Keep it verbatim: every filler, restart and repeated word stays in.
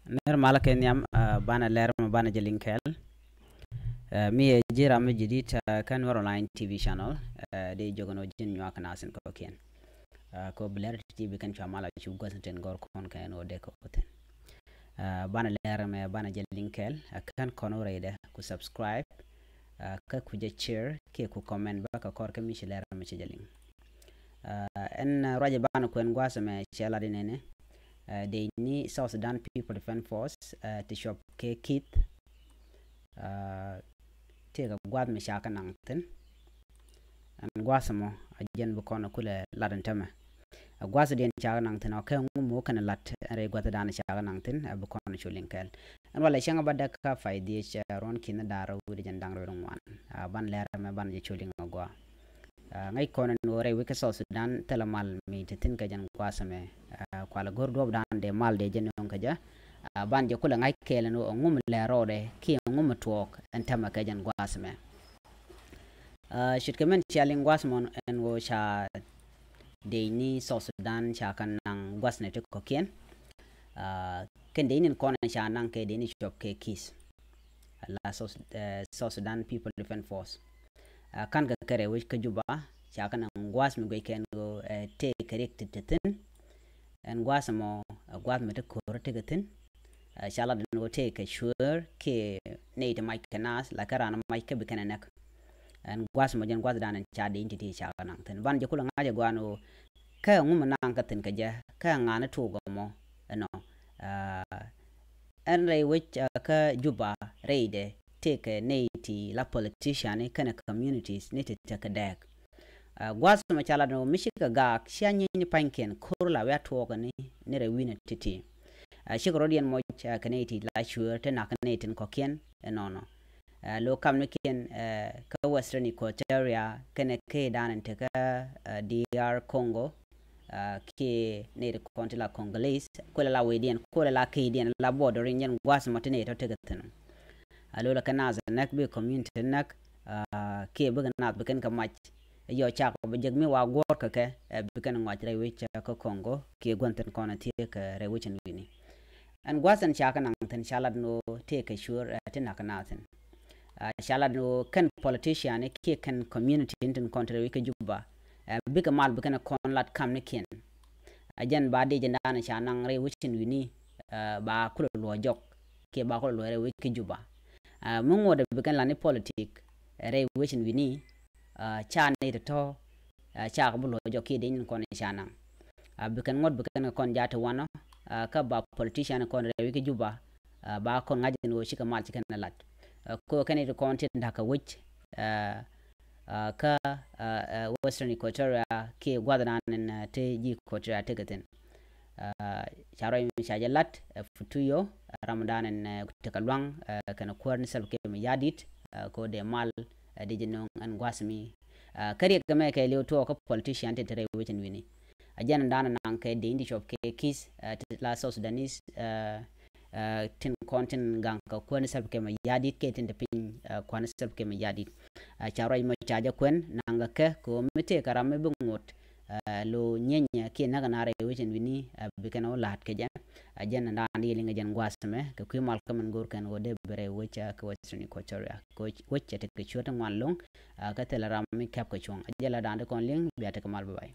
Ner malä kɛ nhiam, ah, banɛ lɛr mɛ banɛ jɛ liŋ kɛɛl. Ah, mi ɛ ji̱ ram mi ji̱ dit, ah, kä Nuɛr Online T V channel, ah, dee jiök ɛn ɣöö ji̱n nyuak kɛ nath tin kɔ̱kiɛn. Ah, kɛ ɣöö bi lɛr ti̱ti̱ bi kɛn cua mal a cu gua̱th tin gɔ̱r kɔn kɛ ɛn ɣöö dee kɛ wä thi̱n. Ah, banɛ lɛr mɛ banɛ jɛ liŋ kɛɛl, ah, kɛn kɔn wä rɛydɛ ku subscribe, ah, kä ku jɛ share kiɛ ku comment bä kɛ kɔr kä mi ci lɛr mɛ ci jɛ liŋ. Ah, ɛn, ah, ruacɛ banɛ kuɛn gua̱a̱th ɛmɛ cɛ lat inɛnɛ, ah, dee ni South Sudan People Defense Force, ah, ti cuɔp kɛ Kith, ah, tëëkɛ gua̱a̱th mi ca kɛ naŋ thi̱n. Ɛn gua̱a̱th ɛmɔ a jɛn bi kɔn kulɛ lat ɛn tämɛ. A gua̱a̱th diɛn ca kɛ naŋ thi̱n ɔ kɛ ŋu mɔ kɛn lat ɛn rɛy gua̱a̱th dan ca kɛ naŋ thi̱n, a bi kɔn cu liŋ kɛɛl. Ɛn walɛ cäŋ a bä däk kä pay dhiec, ah, ruɔ̱n ki̱n da̱r wi̱cdɛ jɛn da̱ŋ rɛw ŋuan. Ah, ban lɛr ɛmɛ ban jɛ cu liŋ a gɔaa. Ah, ŋäc kɔn ɛn ɣöö rɛy wec kä South Sudan thilɛ mal mi te thi̱n kɛ jɛn gua̱a̱th ɛmɛ. Ah, kualɛ go̱r duɔ̱ɔ̱pdan dee mal dee jɛ nööŋ kɛ jɛ. Ah, ban jɛ kulɛ ŋa̱c kɛɛl ɛn ɣöö ɛŋu mi lɛ rɔɔdɛ kiɛ ɛŋu mi tuɔɔk ɛn tämɛ kɛ jɛn gua̱a̱th ɛmɛ. Ah, ce̱tkɛ min cia liŋ gua̱a̱th ɛmɔ ɛn ɣöö ca dee ni South Sudan ca kɛ naŋ gua̱a̱th ni ti kɔ̱kiɛn. Ah, kɛn dee ni kɔn ca naŋ kɛ dee ni cuɔp kɛ Kith. La South, eh, South Sudan People Defense Force. Ah, ka̱n kɛ kɛ rɛy wec kä Juba, ca kɛ naŋ gua̱a̱th mi guic kɛn ɣöö, eh, tëëkɛ riɛk ti te thi̱n. Ɛn gua̱a̱th ɛmɔ, eh, gua̱a̱th mi te ko̱r tekɛ thi̱n. Ah, ca lat ɛn ɣöö tëëkɛ cuëër kiɛ nɛy ti mac kɛ naath, la kɛ raan mac kä bi kɛn ɛ näk. Ɛn gua̱a̱th ɛmɔ jɛn gua̱a̱th dan ɛn ca dee ni ti̱ti̱ ca kɛ naŋ thi̱n. Ban jɛ kulɛ ŋa̱c ɛ gɔaa ɛn ɣöö kä ɛŋu mi naŋ kä thi̱n kɛ jɛ, kä ɛŋa ni tuuk ɛmɔ ɛnɔ. Ah, ɛn rɛy wec, ah, kä Juba rɛydɛ tëëkɛ nɛy ti la politician ni kɛnɛ communities ni ti tekɛ dɛɛk. Ah, gua̱a̱th mɔ ca lat ni ɣöö mi cikɛ gaak cia nyieeny ni pa̱nykiɛn ko̱r la wiaa tuɔɔk ni, ni rɛy wi̱nɛ ti̱ti̱. Ah, cikɛ rɔ̱ diɛn mɔc, ah, kɛ nɛy ti la cuëër ti nak kɛ nɛy tin kɔ̱kiɛn ɛnɔnɔ. Ah, lo̱ kam ni kiɛn, ah, kä Western Equatoria kɛnɛ kɛ dan in tekä, ah, D R Congo, ah, kiɛ nɛy ti kɔn ti la Congolese, kulɛ la wecdiɛn, kulɛ la keydiɛn, la border in jɛn gua̱a̱th mɔ ti nɛy tɔ tekɛ thi̱n. Ah, lo̱ la kɛ naath näk bi community näk, ah, kiɛ bikɛ naath bi kɛn kɛ mac. Yɔ cak bi jek mi wa guɔ̱ɔ̱r kɛ kɛ, eh, bi kɛn ŋɔac rɛy wec, eh, kä Congo kiɛ gua̱n thi̱n kɔn thiee kɛ rɛy wec in wi̱ni. Ɛn gua̱a̱th ɛn ca kɛ naŋ thi̱n ca lat ni ɣöö tëëkɛ cuëër, eh, ti nak kɛ naath thi̱n. Ah, ca lat ni ɣöö kɛn politician kiɛ kɛn community in tin kɔn ti rɛy wec kä Juba, eh, bikɛ mal bi kɛn kɔn lat kamnikiɛn. A jɛn ba dee jɛn daanɛ ca naŋ rɛy wec in wi̱ni, ah, ba kulɛ luɔ̱c jɔk kiɛ ba kulɛ luɔ̱c rɛy wec kä Juba. Ah, mi ŋuɔ̱t bi kɛn lat ni politik, eh, rɛy wec in wi̱ni, ah, ca nɛy tɔ̱tɔ̱, ah, cakɛ bi luɔ̱c jɔk kiɛ dee nyin kɔn ca naŋ. Ah, bi kɛn ŋuɔ̱t bi kɛn kɔn jaat ti wanɔ, ah, kä ba politician kɔn rɛy wec kä Juba, ah, ba kɔn ŋa̱c in ɣöö cikɛ mal ci kɛn lat. Ah, kɛ ɣöö kɛn i̱ ti kɔn ti da̱kä wec, ah, ah, kä, ah, ah, Western Equatoria kiɛ gua̱th dan in, ah, ti ji̱ Equatoria tekɛ thi̱n. Ah, ca ruac mi ca jɛ lat, eh, Futuyo, eh, ram dan in, eh, tekɛ luaŋ, eh, kɛnɛ kuäär ni Salva Kiir Mayardit, eh, kɛ ɣöö dee mal, eh, dee jɛ nöŋ ɛn gua̱a̱th mi. Ah, kä riɛk kɛ mɛ kɛ li̱w tuɔɔk kä politician ti te rɛy wec in wi̱ni. A jɛn dan in naŋ kɛ dee in ti cuɔp kɛ Kith, eh, ti la South Sudanese, eh, eh, tin kɔn tin gaŋ kɛ kuäär ni Salva Kiir Mayardit kɛ tin te piny, eh, kuäär ni Salva Kiir Mayardit. Eh, ca ruac mɔ ca jɛ kuɛn naŋ kɛ kɛ kɛ ɣöö mi tëëkɛ ram mi bi ŋot, eh, lo̱ nyienyɛ kiɛ näk kɛ na rɛy wec in wi̱ni, eh, bi kɛn ɣöö la̱a̱t kɛ jɛ. Eh, jɛn in daan di liŋ kɛ jɛn gua̱a̱th mɛ kɛ kui̱ mal kä min go̱o̱r kɛn ɣöö dee bi rɛy wec, eh, kɛ Western Equatoria. Kɛ wec, wec cɛ tekɛ cuɔ̱t ti ŋuan lo̱ŋ, eh, kä thilɛ ram mi kɛp kɛ cuɔ̱ŋ. A jɛ la daan di kɔn liŋ bia tekɛ mal, bye bye.